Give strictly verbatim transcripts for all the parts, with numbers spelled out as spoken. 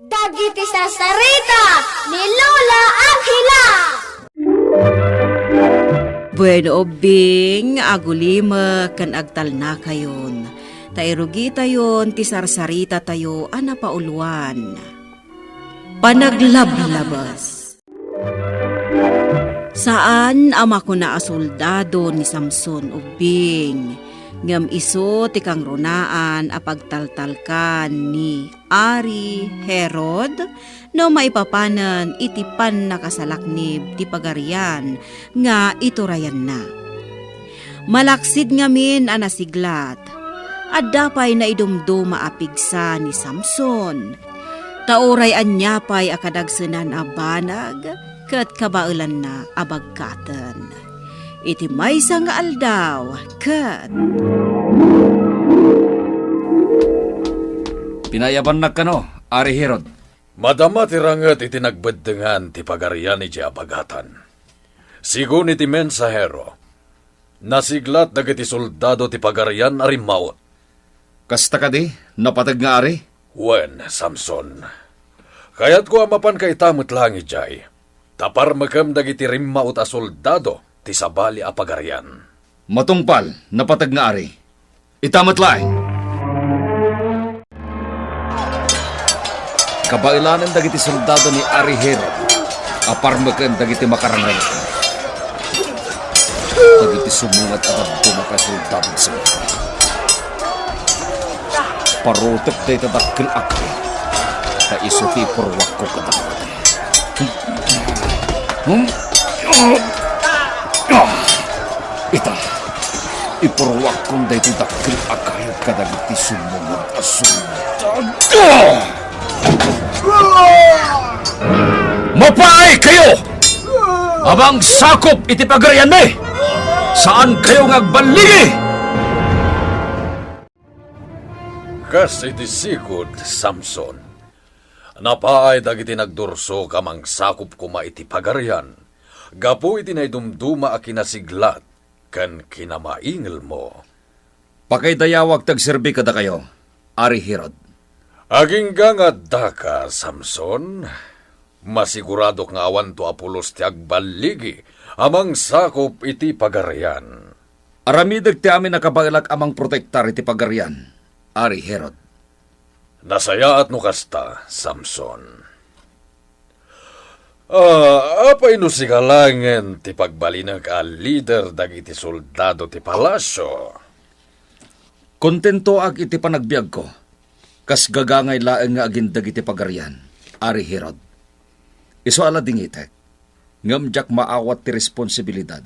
Dagiti sarsarita ni Lola Angela. Bueno, ubbing, agulimek ken agtalnakayon, ta irugitayon ti sarsaritatayo a napauluan. Panaglablabes. Saan a makuna a soldado ni Samson ubbing, ngem isu ti kangrunaan a pagtaltalkan ni Ari Herod no maipapanen iti pannakasalaknib ti pagarian nga iturayanna. Malaksid ngamin a nasiglat, adda pay naidumduma a pigsa ni Samson. Ta uray ania pay a kadagsenan a banag ket kabaelanna a bagkaten. Iti maysa nga aldaw ket Pinayabannak kano, Ari Herod. Madama ti ranget iti nagbeddengan ti pagarian idiay abagatan. Sigun iti mensahero, nasiglat dagiti soldado ti pagarian a rimmaut. Kasta kadi, napateg nga ari? Wen, Samson. Kayatko a mapanka ita met laeng idiay, ta parmekem dagiti rimmaut a soldado ti sabali a pagarian. Matungpal, napateg nga ari. Ita met laeng. Kabaelanen dagiti soldado ni Ari Herod a parmeken dagiti makarangarngar. Dagiti sumungad a dadduma pay a soldado ti sumungad. Parutek dayta dakkel a kayat, ta isu ti ipurruakko kadakuada. Hmm? Ah! Ita, ipurruakkon daytoy dakkel a kayat kadagiti sumungad a soldado. Mapaay kayo! Amang sakop iti pagarianmi! Saan kayo nga agballigi! Kas iti sigud, Samson, napaay dagiti nagdursok a mangsakop koma iti pagarian, gapu iti naidumduma a kinasiglat ken kinamaingelmo. Pakaidayawak ti agserbi kadakayo, Ari Herod. Agingga nga addaka, Samson, masiguradok nga awanto a pulos ti agballigi a mangsakop iti pagarian. Aramidek ti amin a kabaelak a mangprotektar iti pagarian, Ari Herod. Nasayaat no kasta, Samson. Ah, apay no sika laengen ti pagbalinek a lider dagiti soldado ti palasio? Kontentoak iti panagbiagko, kas gagangay laeng nga agindeg iti pagarian, Ari Herod. Isu a ladingitek, ngem diak maawat ti responsibilidad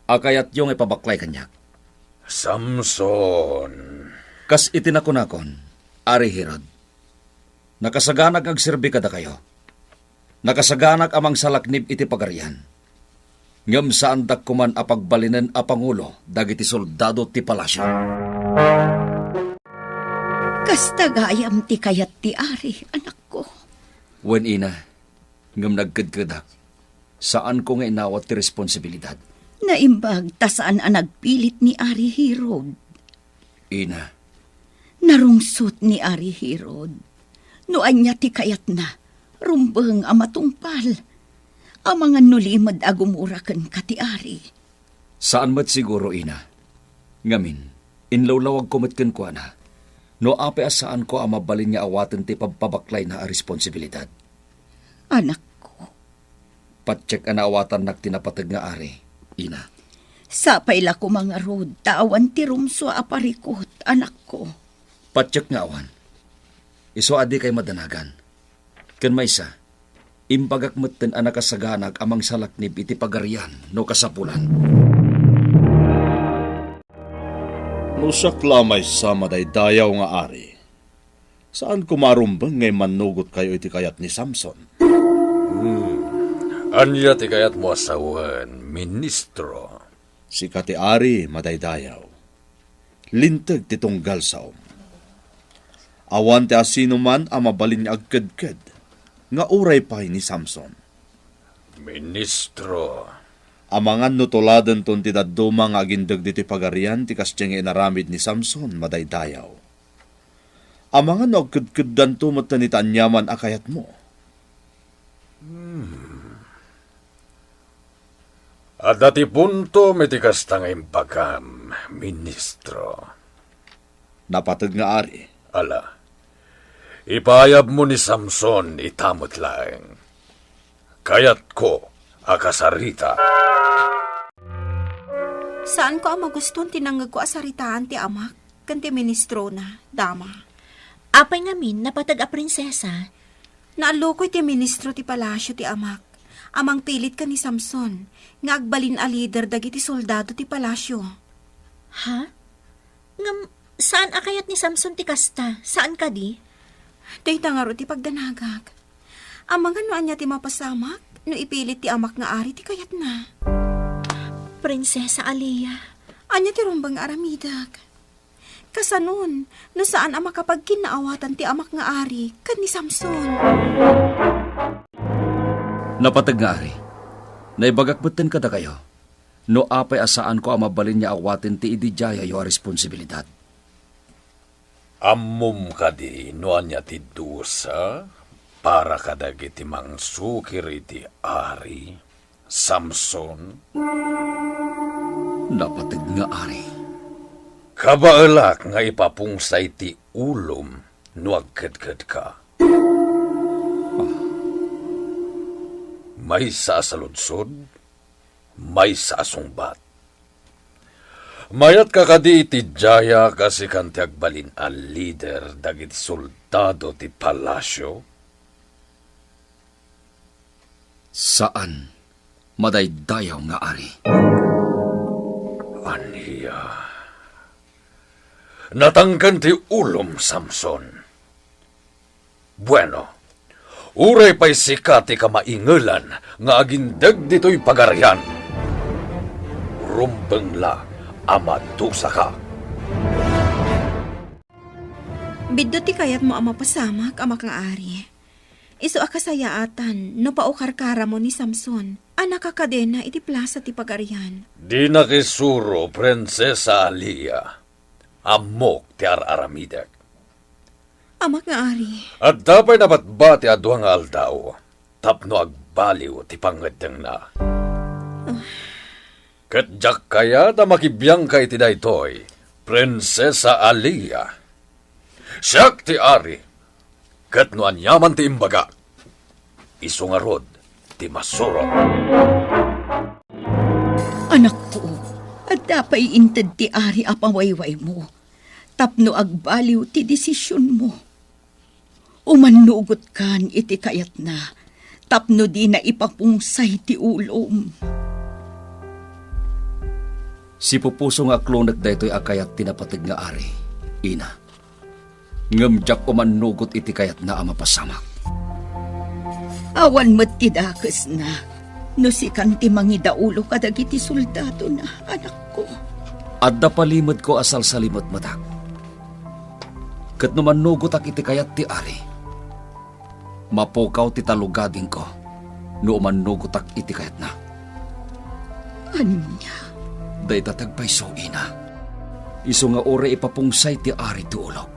a kayatyo nga ipabaklay kaniak. Samson. Kas iti nakunakon, Ari Herod, nakasaganak nga agserbi kadakayo. Nakasaganak a mangsalaknib iti pagarian. Ngem saandak koman a pagbalinen a pangulo dagiti soldado ti palasio. Kasta gayam ti kayat ti ari, anakko. Wen, ina, ngem nagkedkedak. Saanko nga inawat ti responsibilidad. Naimbag ta saan a nagpilit ni Ari Herod. Ina. Narungsot ni Ari Herod. No ania ti kayatna, rumbeng a matungpal. Amangan no limed a gumura kenka ti ari. Saan met siguro, ina. Ngamin, inlawlawagko met kenkuana. No apay a saanko a mabalin nga awaten ti pabpabaklayna a responsibilidad. Anakko. Patiek a naawatannak ti napateg nga ari, ina. Sapay la koma ngarud ta awan ti rumsua a parikut, anakko. Patiek nga awan. Isu a dikay madanagan. Ken maysa, imbagak metten a nakasaganak a mangsalaknib iti pagarian no kasapulan. No siak la a maysa, madaydayaw nga ari, saanko marumbeng nga immannugotkayo iti kayat ni Samson. Hmm. Ania ti kayatmo a sawen, ministro? Sika ti ari, madaydayaw. Linteg ti tunggal saom. Awan ti asinoman a mabalin nga agkedked nga uray pay ni Samson. Ministro. Amangan no tuladenton ti dadduma nga agindeg ditoy pagarian ti kasdiay nga inaramid ni Samson, madaydayaw. Amangan no agkedkeddanto met iti aniaman a kayatmo. Adda ti puntom iti kasta nga imbagam, Ministro. Napateg nga ari. Ala, ipaayabmo ni Samson ita met laeng. Kayatko a kasarita. Saanko a maguston ti nangngegko a saritaan ti amak ken ti ministrona, dama. Apay ngamin, napateg a prinsesa? Naallukoy ti ministro ti palasio ti amak a mangpilit ken ni Samson nga agbalin a lider dagiti soldado ti palasio. Ha? Ngem saan a kayat ni Samson ti kasta, saan kadi? Dayta ngarud ti pagdanagak. Amangan no ania ti mapasamak no ipilit ti amak nga ari ti kayatna. Prinsesa Alia. Ania ti rumbeng nga aramidek? Kasanon, no saan a makapagkinnaawatan ti amak nga ari ken ni Samson? Napateg nga ari, naibagak metten kadakayo, no apay a saanko a mabalin nga awaten ti ididiayo a responsibilidad. Ammom kadi no ania ti dusa para kadagiti mangsukir iti ari, Samson? Napateg nga ari. Kabaelak nga ipapungsay ti ulom no agkedkedka. Maysa a saludsod, maysa a sungbat. Mayatka kadi iti diayak a sikan ti agbalin a lider dagiti soldado ti palasio? Saan, madaydayaw nga ari. Ania? Natangken ti ulom, Samson. Bueno, uray pay sika ti kamaingelan nga agindeg ditoy pagarian, rumbeng la a madusaka. Biddut ti kayatmo a mapasamak, amak nga ari. Isu a kasayaatan no paukarkaramo ni Samson a nakakadena iti plasa ti pagarian. Dinak isuro, Prinsesa Alia. Ammok ti ar-aramidek. Amak nga ari. Adda pay nabatbati a dua nga aldaw tapno agbaliw ti pangngeddengna. Ah. Ket diak kayat a makibiangka iti daytoy, Prinsesa Alia. Siak ti ari, ket no aniaman ti imbagak, isu ngarud ti masurot. Anakko, adda pay inted ti ari a pawaywaymo tapno agbaliw ti desisionmo. Umannugotkan iti kayatna tapno dina ipapungsay ti ulom. Sipupuso nga aklonek daytoy a kayat ti napateg nga ari, ina. Ngem diak umannugot iti kayatna a mapasamak. Awan met ti dakesna no sikan ti mangidaulo kadagiti soldadona, anakko. Adda palimedko a salsalimetmetak. Ket no mannugotak iti kayat ti ari, mapukaw ti talugadingko no umannugotak iti kayatna. Ania? Dayta ti agpayso, ina. Isu nga uray ipapungsay ti ari ti ulok,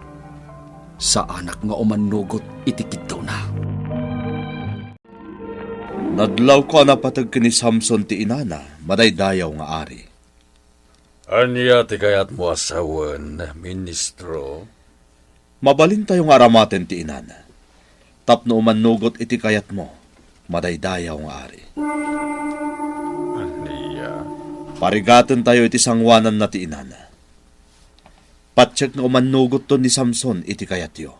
saanak nga umannugot iti kiddawna. Nadlawko a napateg ken ni Samson ti inana, madaydayaw nga ari. Ania ti kayatmo a sawen, ministro? Mabalintayo nga aramaten ti inana tapno umannugot iti kayatmo, madaydayaw nga ari. Ania? Parigatentayo iti sangoananna ti inana. Patiek nga umannugotton ni Samson iti kayatyo.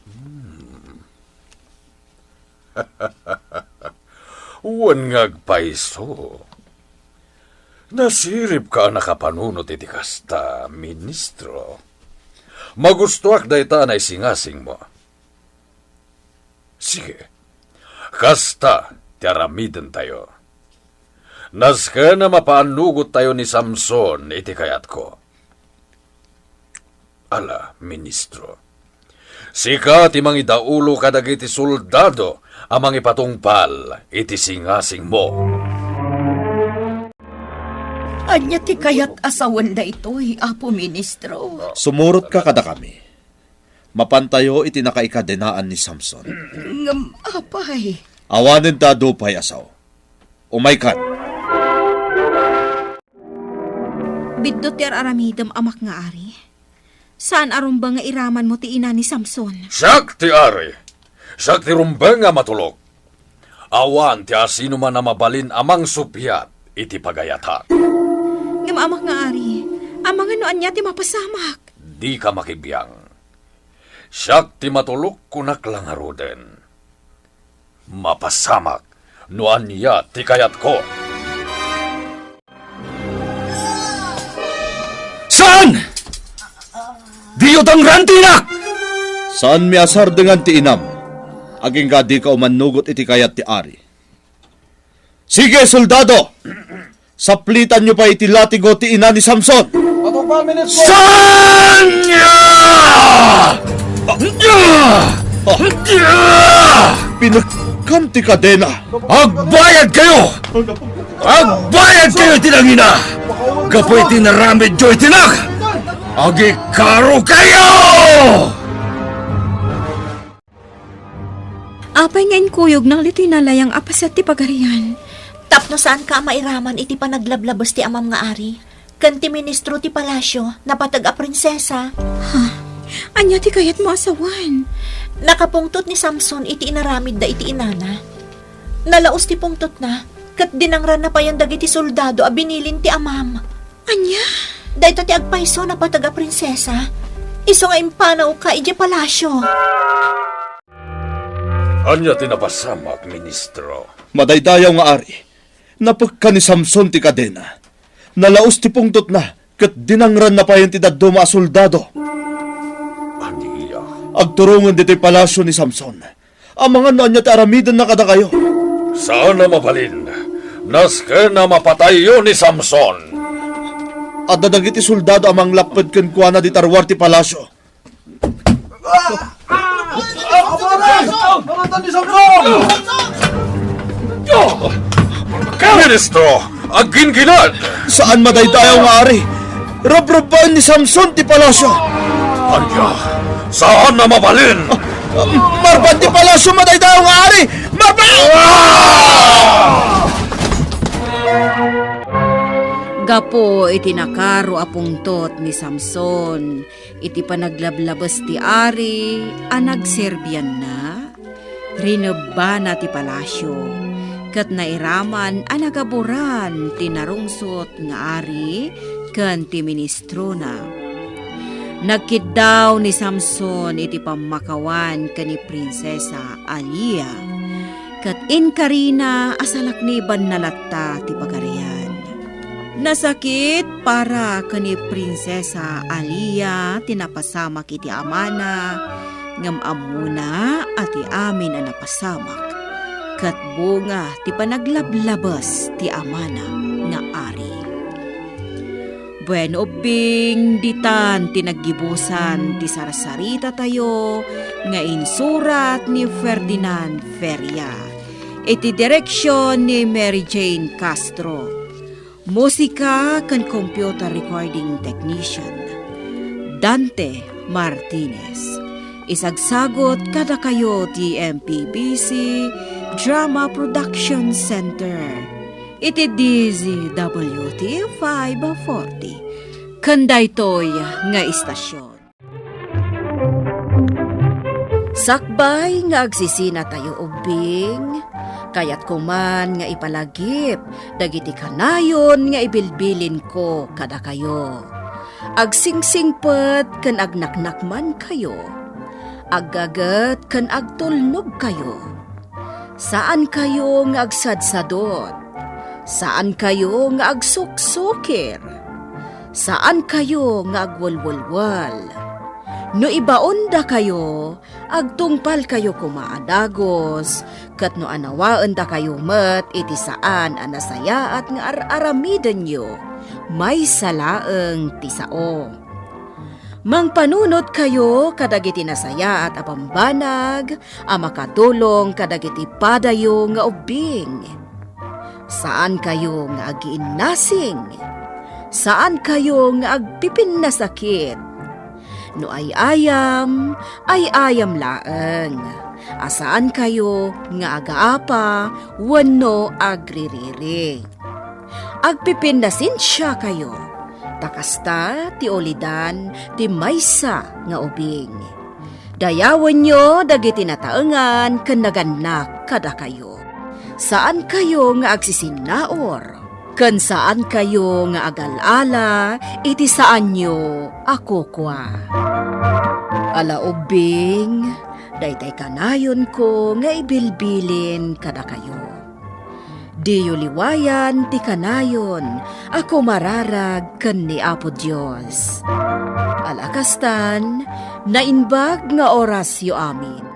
Hmm. Wen nga agpayso. Nasiribka a nakapanunot iti kasta, ministro. Magustoak dayta a naisingasingmo. Sige, kasta ti aramidentayo. Nasken a mapaannugottayo ni Samson iti kayatko. Ala, ministro, sika ti mangidaulo kadagiti soldado a mangipatungpal iti singasingmo. Ania ti kayat a sawen daytoy, Apo Ministro? Sumurotka kadakami. Mapantayo iti nakaikadenaan ni Samson. Ngem apay? Awanen ta adu pay a sao. Umaykan. Biddut ti ar-aramidem, amak nga ari. Saan a rumbeng nga iramanmo ti ina ni Samson. Siak ti ari. Siak ti rumbeng a matulok. Awan ti asinoman a mabalin a mangsuppiat iti pagayatak. Ngem, amak nga ari, amangan no ania ti mapasamak. Dika makibiang. Siak ti matulok, kunak la ngaruden. Mapasamak no ania ti kayatko. Saan? Diyo dangran ti inak! Saanmi a sardengan ti inam, agingga dika umannugot iti kayat ti ari. Sige, soldado! Saplitanyo pay iti latigo ti ina ni Samson! Saan? Pinekkan ti kadena. Agbayad kayo! Agbayad kayo iti nangina! Gapu iti naramidyo iti nak! Agikaro kayo! Apay nga inkuyogna ditoy nalayang a paset ti pagarian? Tapno saanka a mairaman iti panaglablabes ti amam nga ari, ken ti ministro ti palasio, napateg a prinsesa. Ha? Ania ti kayatmo a sawen? Nakapungtot ni Samson iti inaramidda iti inana. Nalaus ti pungtotna, ket dinangranna payen dagiti soldado a binilin ti amam. Ania? Dayta ti agpayso, napateg a prinsesa. Isu nga impanawka idiay palasio. Ania ti napasamak, ministro? Madaydayaw nga ari, napekka ni Samson ti kadena. Nalaus ti pungtotna, ket dinangranna payen ti dadduma a soldado. Ania? Agturongen ditoy palasio ni Samson. Amangan no ania ti aramidenna kadakayo. Saan a mabalin. Nasken a mapatayyo ni Samson. Adda dagiti soldado a manglapped kenkuana dita ruar ti palasio. Abaray! Abaray ni Samson! Ministro, aggingginad! Saan madaydayaw nga ari. Rubrubbaen ni Samson ti palasio. Ania? Saan a mabalin? Marban ti palasio, madaydayaw nga ari! Marban! Gapu iti nakaro a pungtot ni Samson, iti panaglablabes ti ari a nagserbianna, rinebbana ti palasio, ket nairaman a nagaburan ti narungsot nga ari ken ti ministrona. Nagkiddaw ni Samson iti pammakawan ken ni Prinsesa Alia, ket inkarina a salaknibanna latta ti pagarian. Nasakit para ken ni Prinsesa Alia ti napasamak iti amana, ngem ammona a ti amin a napasamak ket bunga ti panaglablabes ti amana nga ari. Bueno, ubbing, ditan ti naggibusan ti sarsaritatayo nga insurat ni Ferdinand Feria, iti direksion ni Mary Jane Castro. Musika ken computer recording technician, Dante Martinez. Isagsagot kadakayo ti M P B C Drama Production Center iti D Z W T five forty. Ken daytoy nga istasion. Sakbay nga agsisinatayo ubbing, kayatko man nga ipalagip dagiti kanayon nga ibilbilinko kadakayo. Agsingsingpet ken agnaknakmankayo. Aggaget ken agtulnogkayo. Saankayo nga agsadsadot. Saankayo nga agsuksukir. Saankayo nga agwelwelwel. No ibaondakayo, agtungpalkayo koma a dagus, ket no anawaendakayo met iti saan a nasayaat nga ar-aramidenyo, maysa laeng ti sao. Mangpanunotkayo kadagiti nasayaat a bambanag a makatulong kadagiti padayo nga ubbing. Saankayo nga agiinnasing. Saankayo nga agpipinnasakit. No ay-ayam, ay-ayam laeng, a saankayo nga agaapa wenno agririri. Agpipinnasensiakayo, ta kasta ti ulidan ti maysa nga ubing. Dayawenyo dagiti nataengan ken nagannak kadakayo. Saankayo nga agsisinnaur, ken saankayo nga agal-ala iti saanyo a kukua. Ala ubbing, daytay kanayonko nga ibilbilin kadakayo. Diyo liwayan ti kanayon a kumararag ken ni Apo Dios. Ala kastan, naimbag nga orasyo amin.